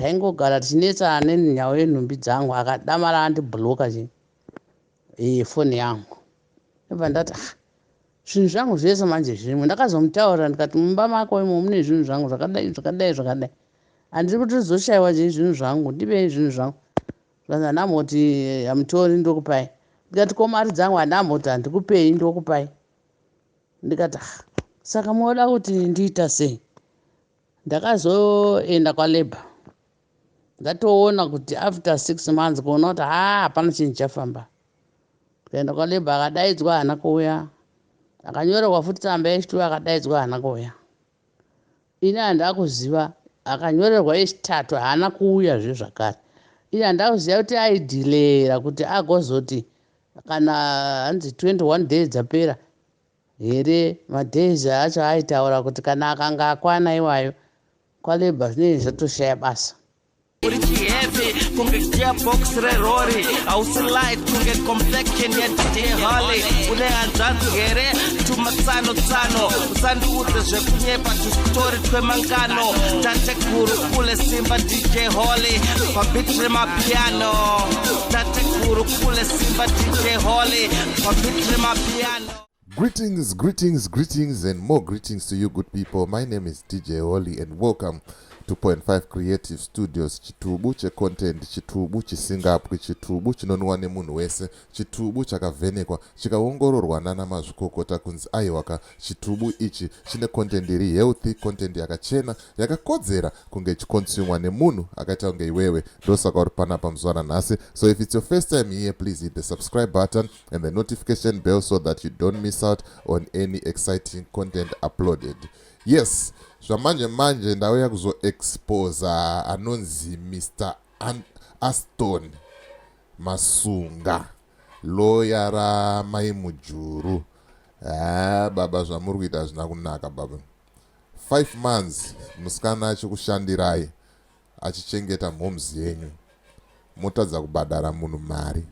Taingogara tichinetsana nenyau yenhumbi dzangu. Akadamara andibhuloka chi foni yangu. Ndobva ndati, ah, zvinhu zvangu zvese manje zvirimo. Ndakazomutaurira ndikati, mumba mako imo mune zvinhu zvangu zvakadai, zvakadai, zvakadai. Handiri kuti rizoshayiwa chii zvinhu zvangu, ndipei zvinhu zvangu. Zvanzi, handamboti hamutori, ndokupai. Ndikati, ko mari dzangu? Handamboti handikupei, ndokupai. Ndikati, ah, saka munoda kuti ndiita sei? Ndakazoenda kwalabour, ndatoona kuti after 6 months, kuona kuti ha, hapana chinhu chafamba. Ndikaenda kwalabour, akadaidzwa, haana kuuya. Akanyorerwa futi tsamba yechitwo, akadaidzwa, haana kuuya. Ini handava kuziva. Akanyorerwa yechitatu, haana kuuyazve zvakare. Ini handava kuziva kuti aidhilera kuti agozoti kana hanzi 21 days dzapera here. Madays acho aitaura kuti kana akanga akwana iwayo, kwalabour zvinenge zvatoshaya basa. Uri chiheavy kunge gearbox rerori, hausi light kunge complexion yaDJ Holly. Une hanzvadzi here? Tumatsano tsano, usandiudze zvekunyepa, tustori twemangano. Tateguru kule simba DJ Holly pabeat remapiano. Tateguru kule simba DJ Holly pabeat remapiano. Greetings, greetings, greetings, and more greetings to you, good people. My name is DJ Holly, and welcome to Point 5 Creative Studios. Chitubu checontent, chitubu chisingapwi, chitubu chinonwa nemunhu wese, chitubu chakavhenekwa chikaongororwa nana mazvikokota kunzi aiwaka, chitubu ichi chine content iri healthy, content yakachena, yakakodzera kunge ichiconsumwa nemunhu akaita kunge iwewe. Ndosaka uri panapa muzuva ranhasi. So if it's your first time here, please hit the subscribe button and the notification bell so that you don't miss out on any exciting content uploaded. Yes, zvamanje manje ndauya kuzoexposa anonzi Mr Aston Masunga, loya raMai Mujuru. Ha, baba, zvamuri kuita hazvina kunaka, baba. 5 months musikana achikushandirai, achichengeta mhomes yenyu, motadza kubhadhara munhu mari.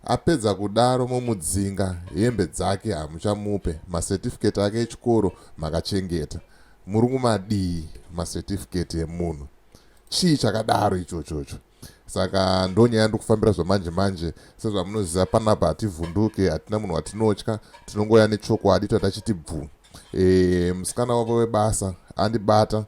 Apedza kudaro momudzinga, hembe dzake hamuchamupe, macertificate ake echikoro makachengeta. Muri kumadii macertificate emunhu? Chii chakadaro ichochocho? Saka ndonyaya ndikufambira zvamanje manje. Sezvamunoziva, panapa hativhunduke, hatina munhu watinotya, tinongoya nechokwadi tatachiti bvu. Musikana wavo webasa andibata.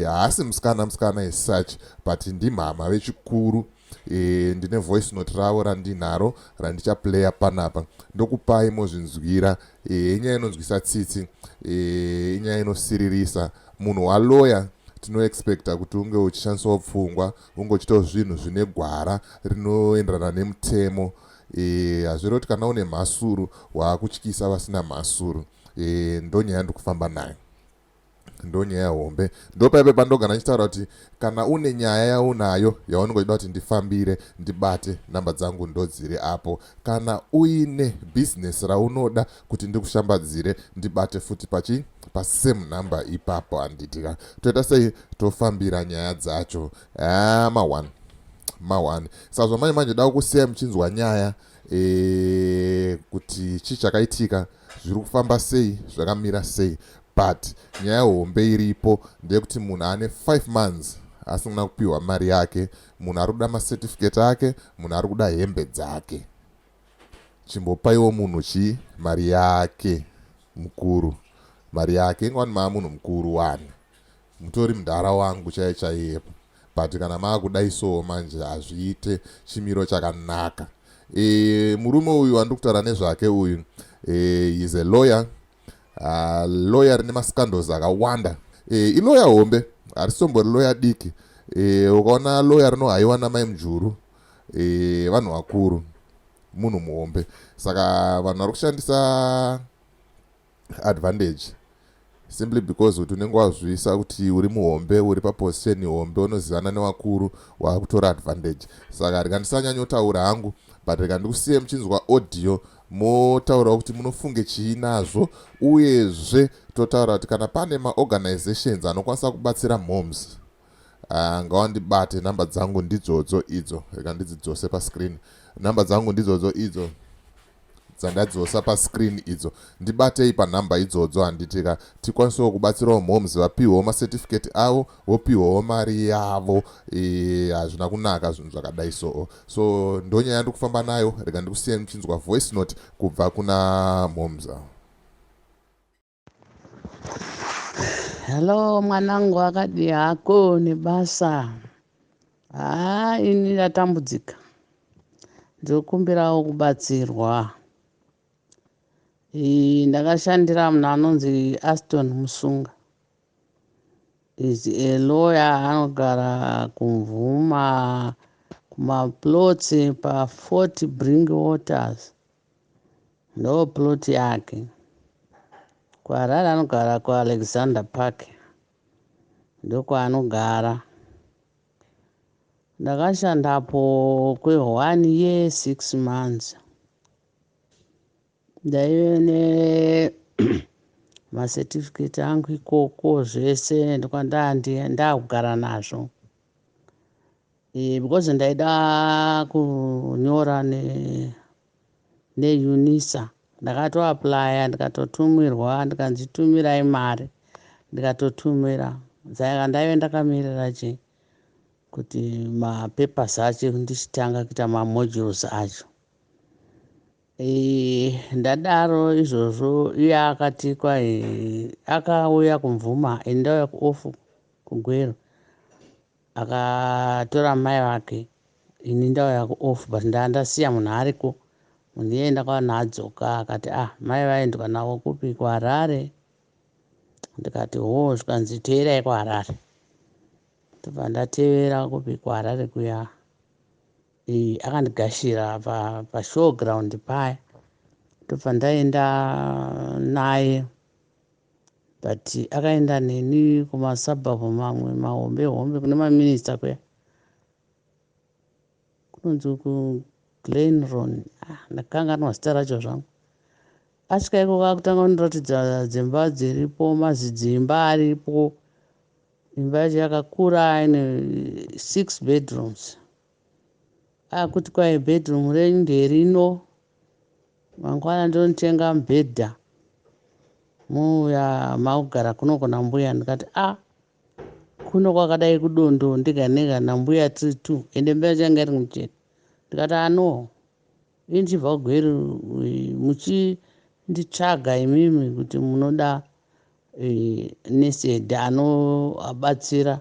Haasi musikana musikana as such, but ndimhama vechikuru. Ndine voice note ravo randinaro randichaplaya panapa, ndokupai mozvinzwira. Inyaya inonzwisa tsitsi, inyaya inosiririsa. Munhu waloya tinoexpecta kuti unge uchishandisawo pfungwa, unge uchiitawo zvinhu zvine gwara rinoenderana nemutemo. Hazvireva kuti kana une mhasuru waakutyisa vasina mhasuru. Ndonyaya ndikufamba nayo, ndonyaya hombe. Ndopaipe pandogara ndichitaura kuti kana une nyaya yaunayo yaunenge uchida kuti ndifambire, ndibate, namba dzangu ndodziri apo. Kana uine bhizinesi raunoda kuti ndikushambadzire, ndibate futi pachi pasame number ipapo. Handitika toita sei? Tofambira nyaya dzacho. Ma1 ma1. Saka zvamanje manje da kusiyai muchinzwa nyaya kuti chii chakaitika, zviri kufamba sei, zvakamira sei. But nyaya hombe iripo ndeyekuti munhu ane 5 months asina kupiwa mari yake, munhu ari kuda macertificate ake, munhu ari kuda hembe dzake. Chimbopaiwo munhu chii mari yake, mukuru, mari yake. Ingwani maa munhu mukuru wani, mutori mudhara wangu chaiye chaiyepo, but kana maakudaisowo manje hazviite chimiro chakanaka. Murume uyu wandiri kutaura nezvake uyu is a lawyer, lawyer rine mascandals akawanda. Iloya hombe, harisisombori loya diki. Ukaona loya rinohaiwa naMai Mujuru, vanhu vakuru, munhu muhombe. Saka vanhu vari kushandisa advantage simply because kuti unenge wazvisa kuti uri muhombe, uri paposition hombe, unozivana nevakuru, waakutora advantage. Saka rega ndisanyanyotaura hangu, but rega ndikusiye muchinzwa audio, motaurawo kuti munofunge chii nazvo. Uyezve totaura kuti kana pane maorganizations anokwanisa kubatsira moms, ngawandibate. Namba dzangu ndidzodzo idzo, rega ndidzidzose pascreen. Namba dzangu ndidzodzo idzo. Dzandadzosa pascreen idzo, ndibatei panhamba idzodzo, handitika? Tikwanisewo kubatsirawo moms, vapiwewo macertificate avo, vopiwewo mari yavo. Hazvina kunaka zvinhu zvakadai. So ndonyaya ndiri kufamba nayo. Rega ndikusiyai muchinzwa voice note kubva kuna moms. Hello mwanangu, akadi hako nebasa? Haa, ini ndatambudzika, ndinokumbirawo kubatsirwa. Ndakashandira munhu anonzi Aston Musunga, is a lawyer, anogara kuMvuma, kumaplots pa40 Bring Waters, ndo plot yake. KuHarare anogara kuAlexander Park, ndokwaanogara. Ndakashandapo kwe1 year 6 months. Ndaive nemacertificate angu ikoko zvese, ndokwandakugara nazvo because ndaida kunyora neUNISA. Ndakatoapplya, ndikatotumirwa, ndikanzi tumirai mari, ndikatotumira. Saka ndaive ndakamirira chi kuti mapapers acho ndichitanga kuita mamodules acho. Ndadaro izvozvo, iye akati kwai akauya kuMvuma, ini ndauya kuoff kuGweru. Akatora mai vake, ini ndauya kuoff, but ndaa ndasiya munhu ariko. Munhu iyeye ndakaona adzoka, akati, "Ah, mai vaendwa navo kupi?" "KuHarare." Ndikati, "Ho." Zvikanzi, "Teerai kuHarare." Ndobva ndatevera kupi? KuHarare kuya. Akandigashira pashow ground paya, ndobva ndaenda naye, but akaenda neni kumasuburbs mamwe mahombe hombe, kune maminista kuya, kunonzi kuGlenron. Ah, ndakanganwa zita racho zvangu. Asvika ikoko, akutanga kundiratidza dzimba dziripo, mazidzimba aripo. Imba yacho yakakura, ine six bedrooms. Akuti kwai, "Bedroom renyu nderino, mangwana ndinotenga mubhedha, muuya maugara kunoko nambuya." Ndikati, "A ah, kuno kwakadai kudondo ndega nega nambuya tiri two?" Ende mbuya yacho yanga iri muchena. Ndikati, "Ano ini ndichibva kuGweru, muchinditsvaga imimi kuti munoda nurse anobatsira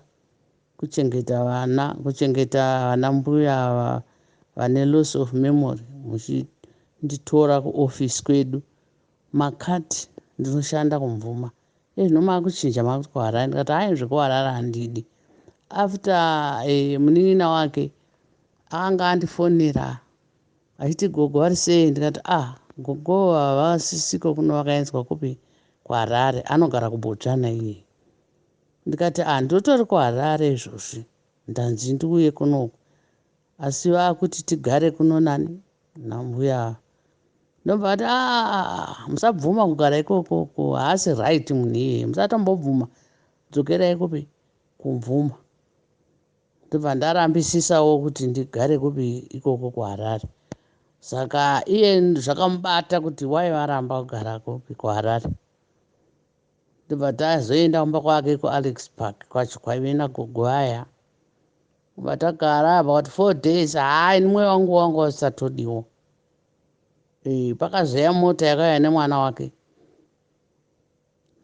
kuchengeta vana, kuchengeta vana mbuya vane loss of memory, muchinditora kuofisi kwedu, makati ndinoshanda kuMvuma. Ezvino maakuchinja, makuti kuHarare." Ndikati, "Hai, zvekuHarare handidi." After munin'ina wake akanga andifonera achiti, "Gogo vari sei?" Ndikati, "Ah, gogo havasisiko kuno, vakaenzwa kupi? KuHarare, anogara kuBotswana iye." Ndikati, "Ah, ndotori kuHarare izvozvi, ndanzi ndiuye kunoku, asi vaakuti tigare kuno nani? Nambuya." Ndobva ati, "Aa, musabvuma kugara ikokoko, haasi right munhu iyeye, musatombobvuma, dzokerai kupi? KuMvuma." Ndobva ndarambisisawo kuti ndigare kupi? Ikoko kuHarare. Saka iye zvakamubata kuti wai varamba kugara kupi? KuHarare. Ndobva tazoenda kumba kwake kuAlex Park kwacho, kwaive nagogo aya. Bva tagara about 4 days. Hai, mweya wangu wanga usatodiwo. Pakazoya mota yakauya nemwana wake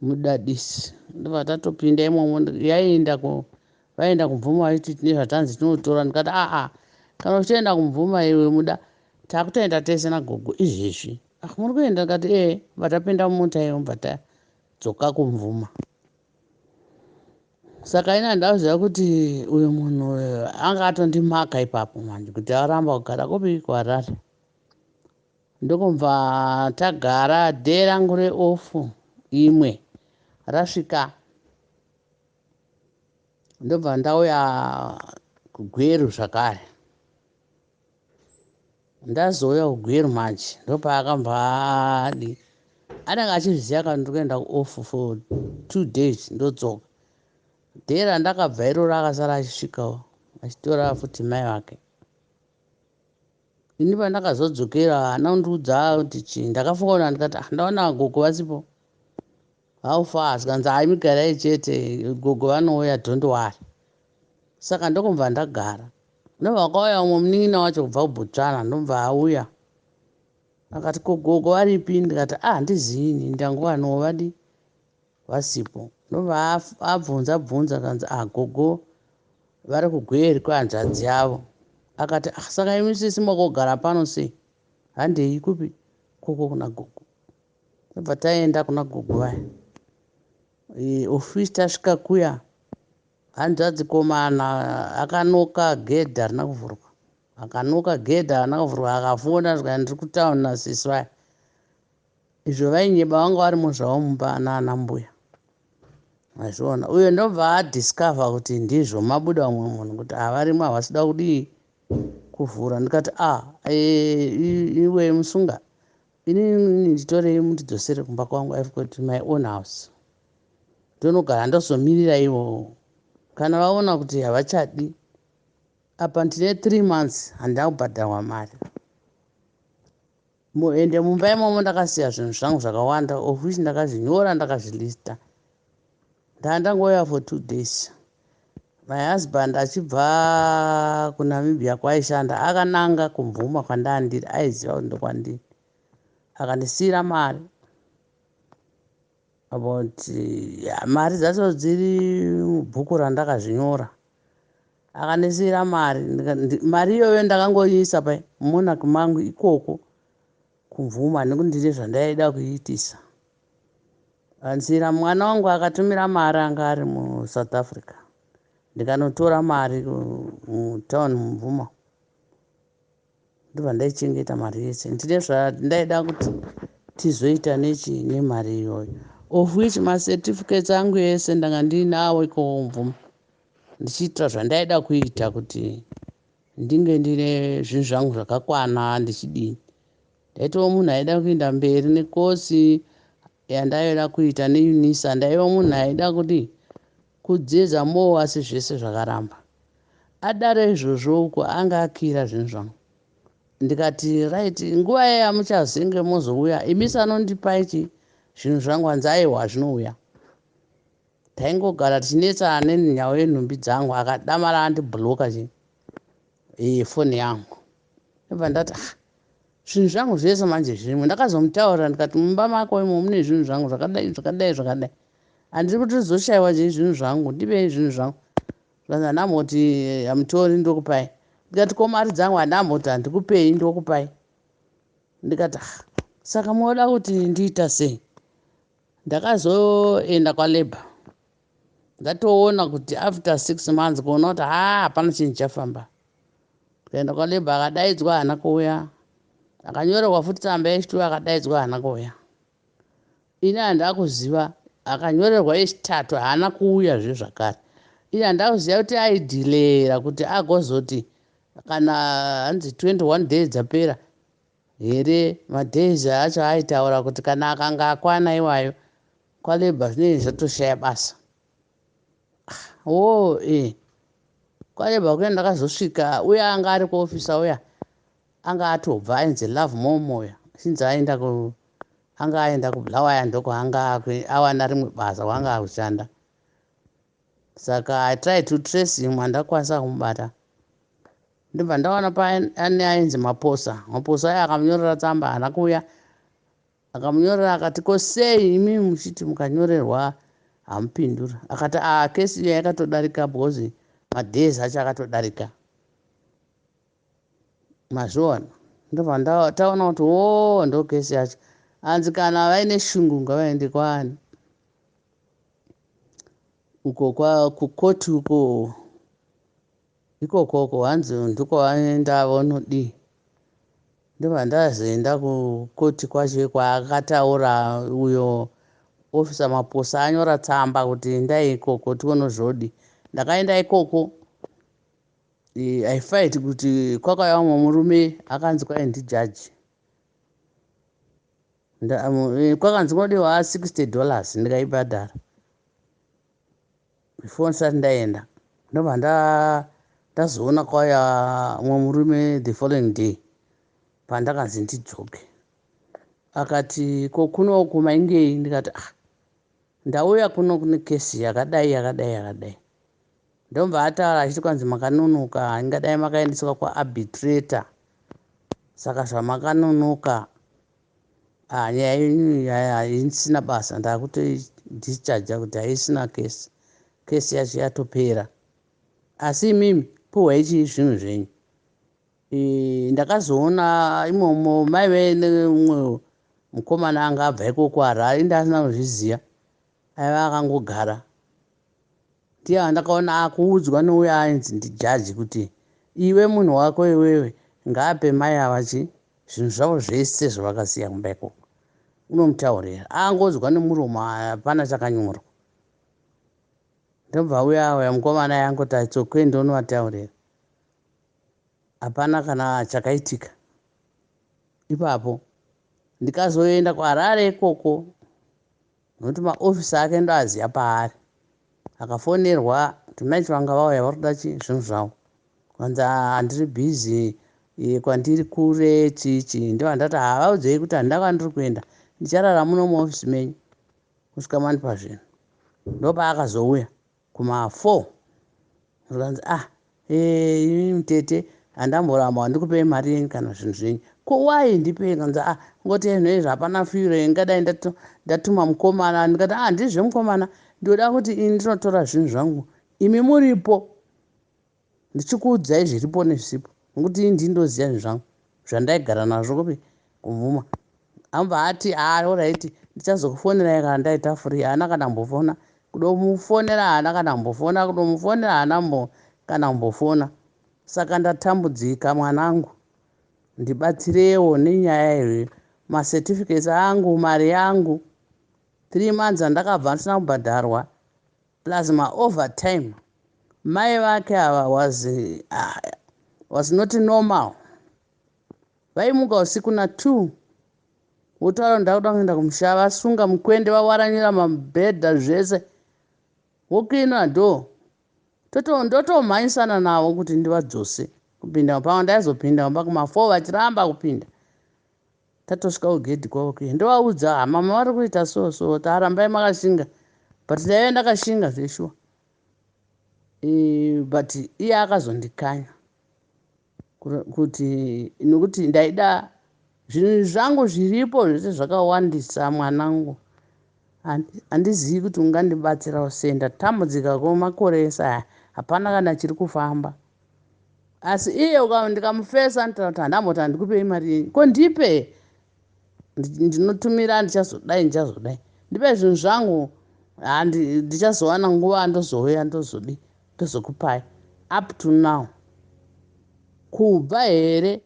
mudadisi, ndobva tatopinda imomo. Yaienda, vaenda kuMvuma, vaiti tine zvatanzi tinotora. Ndikati, "Aa, kana uchienda kuMvuma iwe muda, takutoenda tese nagogo izvezvi." "Ah, muri kuenda?" Ndikati, "E." Bva tapinda mumota iyo, bva tadzoka kuMvuma. Saka ina ndaziva kuti uyu munhu anga atondimaka ipapo manje kuti aramba kugara kupi? KuHarare. Ndokubva tagara. Day rangu reoff imwe rasvika, ndobva ndauya kuGweru zvakare. Ndazouya kuGweru manje, ndopaakambva adi anenge achizviziva kana ndiri kuenda kuoff for 2 days, ndodzoka. Day randakabva iroro akasara achisvikawo, achitora futi mai vake. Ini pandakazodzokera haana kundiudza kuti chii. Ndakafona ndikati, "Ah, ndaona gogo vasipo, how far?" Zvikanzi, "Hai, migarai chete, gogo vanouya, don't worry." Saka ndokubva ndagara. Ndobva kwauya umwe munin'ina wacho kubva kuBotswana. Ndobva auya akati, "Ko gogo varipi?" Ndikati, "Ah, handizini, ndangowanawo vadi vasipo." Ndobva abvunza bvunza, kanzi, "Ah, gogo vari kuGweri kwehanzvadzi yavo." Akati, "Ah, saka imi sisi makogara pano sei? Handei kupi koko kuna gogo." Ndobva taenda kuna gogo vaya. Ofisi tasvika kuya, hanzvadzi komana akanoka gedha, harina kuvhurwa. Akanoka gedha, harina kuvhurwa. Akafona, zvika, "Ndiri kutauni nasisi vaya." Izvo vainyeba, vanga varimo zvavo mumba naana mbuya. Mazviona? Uyo ndobva adiscover kuti ndizvo mabuda umwe munhu, kuti havarimo, havasida kudii, kuvhura. Ndikati, "A ah, iwe musunga, inini nditorei mundidzosere kumba kwangu. I've got my own house, ndonogara, ndozomirira ivo kana vaona kuti havachadi. Apa ndine 3 months handina kubhadharwa mari, ende mumba imomo ndakasiya zvinhu zvangu zvakawanda, of which ndakazvinyora, ndakazvilista. Ndandangouya for 2 days. My husband achibva kuNamibia kwaishanda, akananga kuMvuma kwandandiri, aiziva kuti ndokwandiri. Akandisiyira mari, about mari dzacho dziri mubhuku randakazvinyora. Akandisiyira mari. Mari iyoyo ndakangoiisa pai mumonaki mangu ikoko kuMvuma, nekuti ndine zvandaida kuiitisa. Andisiyira. Mwana wangu akatumira mari, anga ari muSouth Africa. Ndikanotora mari mutown muMvuma, ndobva ndaichengeta mari yese. Ndine zvandaida kuti tizoita nechi nemari iyoyo, of which macertificates angu ese ndanga ndiinawo ikoko kuMvuma, ndichiitira zvandaida kuita, kuti ndinge ndine zvinhu zvangu zvakakwana. Ndichidini, ndaitawo munhu aida kuenda mberi nekosi yandaida kuita neUNISA. Ndaiva munhu aida kuti kudzidza mo, asi zvese zvakaramba. Adaro izvozvo, uko anga akira zvinhu zvangu. Ndikati, "Right, nguva yamuchazenge mozouya, imi sanondipa ichi zvinhu zvangu." Hanzi, "Aiwa, zvinouya." Taingogara tichinetsana nenyaya yenhumbi dzangu. Akadamara andibhuloka chi foni yangu. Ndobva ndati, "Ah, zvinhu zvangu zvese manje zvirimwe." Ndakazomutaurira, ndikati, "Mumba mako imo mune zvinhu zvangu zvakadai, zvakadai, zvakadai. Handiri kuti zoshayiwa chii zvinhu zvangu? Ndipei zvinhu zvangu." Zvanzi, "Handamboti hamutori, ndokupai." Ndikati, "Ko mari dzangu?" "Handamboti handikupei, ndokupai." Ndikati, "Ah, saka moda kuti ndiita sei?" Ndakazoenda kwalabour, ndatoona kuti after 6 months, kuona kuti ha, hapana chinhu chafamba. Kuenda kwalabour, akadaidzwa, haana kuuya. Akanyorerwa futi tsamba yechituru, akadaidzwa, haana kuuya. Ini handava kuziva. Akanyorerwa yechitatu, haana kuuyazve zvakare. Ini handava kuziva kuti aidhilera kuti agozoti kana hanzi 21 days dzapera here. Madays acho aitaura kuti kana akanga akwana iwayo, kwalabour zvinenge zvatoshaya basa wo. Kwalabour kuya ndakazosvika, uya anga ari kuofisa, uya anga atobva, ainzi Love Momoya, chinzi aenda, anga aenda kuBulawayo, ndokwaanga awana rimwe basa kwaanga akushanda. Saka I try to trace him, handakwanisa kumubata. Ndobva ndawana paane ainzi Maposa. Maposa aya akamunyorera tsamba, haana kuuya. Akamunyorera, akati, "Ko sei imi muchiti mukanyorerwa hamupindura?" Akati, "A, kesi iyo yakatodarika, because madays acho akatodarika." Mazviona? Ndobva taona kuti o, ndo kesi yacho. Hanzi kana vaine shungu ngavaende kwaani uko, kukoti uko, ikokoko. Hanzi ndikovaenda vonodii. Ndobva ndazoenda kukoti kwacho kwaakataura uyo ofisa Maposa anyora tsamba kuti endai ikoko tione zvodi. Ndakaenda ikoko. I fight kuti kwakauya mumwe murume, akanzi kwai ndijaji. Kwakanzi kunodiwa $60. Ndikaibhadhara before ndisati ndaenda. Ndobva ndazoona kwauya mumwe murume the following day. Pandakanzi ndidzoke, akati, "Ko kunoku maingei?" Ndikati, "Ah, ndauya kuno kune kesi yakadai, yakadai, yakadai." Ndobva ataura achiti, "Kwanzi makanonoka, ingadai makaendeswa kwaarbitrator, saka zvamakanonoka, nyaya yenyu haisina basa, ndakutoidischarge kuti haisina kesi, kesi yacho yatopera. Asi imimi puhwai chii zvinhu zvenyu." Ndakazoona imomo maive nemumwe mukomana anga abva ikoko Harare, inde asina kuzviziva, aiva akangogara. Ndiye andakaona akuudzwa neuya ainzi ndijaji kuti, "Iwe, munhu wako iwewe ngaape mai ava chi zvinhu zvavo zvese zvavakasiya kumba ikoko." Unomutaurira angodzwa nemuromo, hapana chakanyorwa. Ndobva uya uya mukomana yangoti, "Aitsokwe, ndonovataurira." Hapana kana chakaitika ipapo. Ndikazoenda kuHarare ikoko, nokuti maofisi ake ndoaziva paari. Akafonerwa kuti mai Chivanga vauya, vari kuda chi zvinhu zvavo. Kwanzi, "Handiri busy, kwandiri kure, chichi." Ndobva ndati, "Havaudzei kuti handina kwandiri kuenda, ndicharara muno muofisi menyu kusvika mandipa zvinhu." Ndopaakazouya kuma4. Zvikanzi, "Ah, imi mutete, handamboramba, handikupei mari yenyu kana zvinhu zvenyu. Ko wai ndipei?" Kanzi, "Ah, ngoti zvinhu izvi hapana firo, ingadai ndatuma mukomana." Ndikati, "Ah, ndizvemukomana, ndoda kuti ini ndinotora zvinhu zvangu imi muripo, ndichikuudzai zviripo nezvisipo, nokuti ini ndindoziva zvinhu zvangu zvandaigara nazvo kupi kumvuma." Ambva ati, "Alright, ndichazokufonerai kana ndaita free." Haana kana mbofona. Kudomufonera haana kana mbofona, kudomufonera haana mbo kana mbofona. Saka ndatambudzika, mwanangu, ndibatsirewo nenyaya iyoyo. Macertificates angu, mari yangu, 3 months andakabva ndisina kubhadharwa, plus maovertime. Mai vake ava was not normal. Vaimuka usiku na2, votaura, "Ndakuda kuenda kumusha." Vasunga mukwende, vawaranyira mabhedha, zvese, vokinwa door. Ndotomhanyisana navo kuti ndivadzose kupinda. Pamwe ndaizopinda mumba kuma4, vachiramba kupinda. Tatosvika kugedhi kwavo kuye, ndovaudza, "Hamama vari kuita so so, tarambai makashinga." But ndaive ndakashinga zveshuwa, but iye akazondikanya kuti nokuti ndaida zvinhu zvangu zviripo zvese zvakawandisa. Mwanangu, handizivi kuti ungandibatsirawo sei. Ndatambudzika kwemakore ese aya, hapana kana chiri kufamba. Asi iye ndikamufesa, nditaura kuti handamboti handikupei mari yenyu. Ko ndipe, ndinotumira, ndichazodai, ndichazodai, ndipe zvinhu zvangu, ndichazowana nguva, ndozouya, ndozodi, ndozokupai. Up to now, kubva here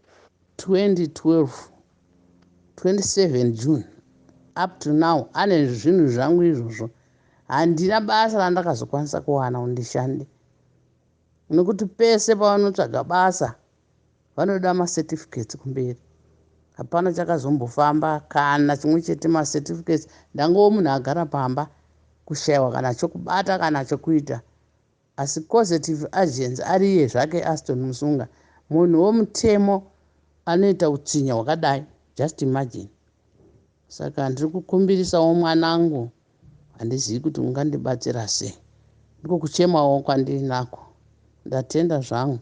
2012, 27 June, up to now ane zvinhu zvangu izvozvo. Handina basa randakazokwanisa kuwana kuti ndishande, nekuti pese pavanotsvaga basa vanoda macertificates kumberi. Hapana chakazombofamba kana chimwe chete. Macertificates, ndangova munhu agara pamba, kushayiwa kana chokubata kana chokuita. Asi causative agents ari iye zvake Aston Musunga, munhu womutemo anoita utsinya hwakadai. Just imagine. Saka ndiri kukumbirisawo, mwanangu, handizivi kuti ungandibatsira sei. Ndiko kuchemawo kwandinako. Ndatenda zvangu.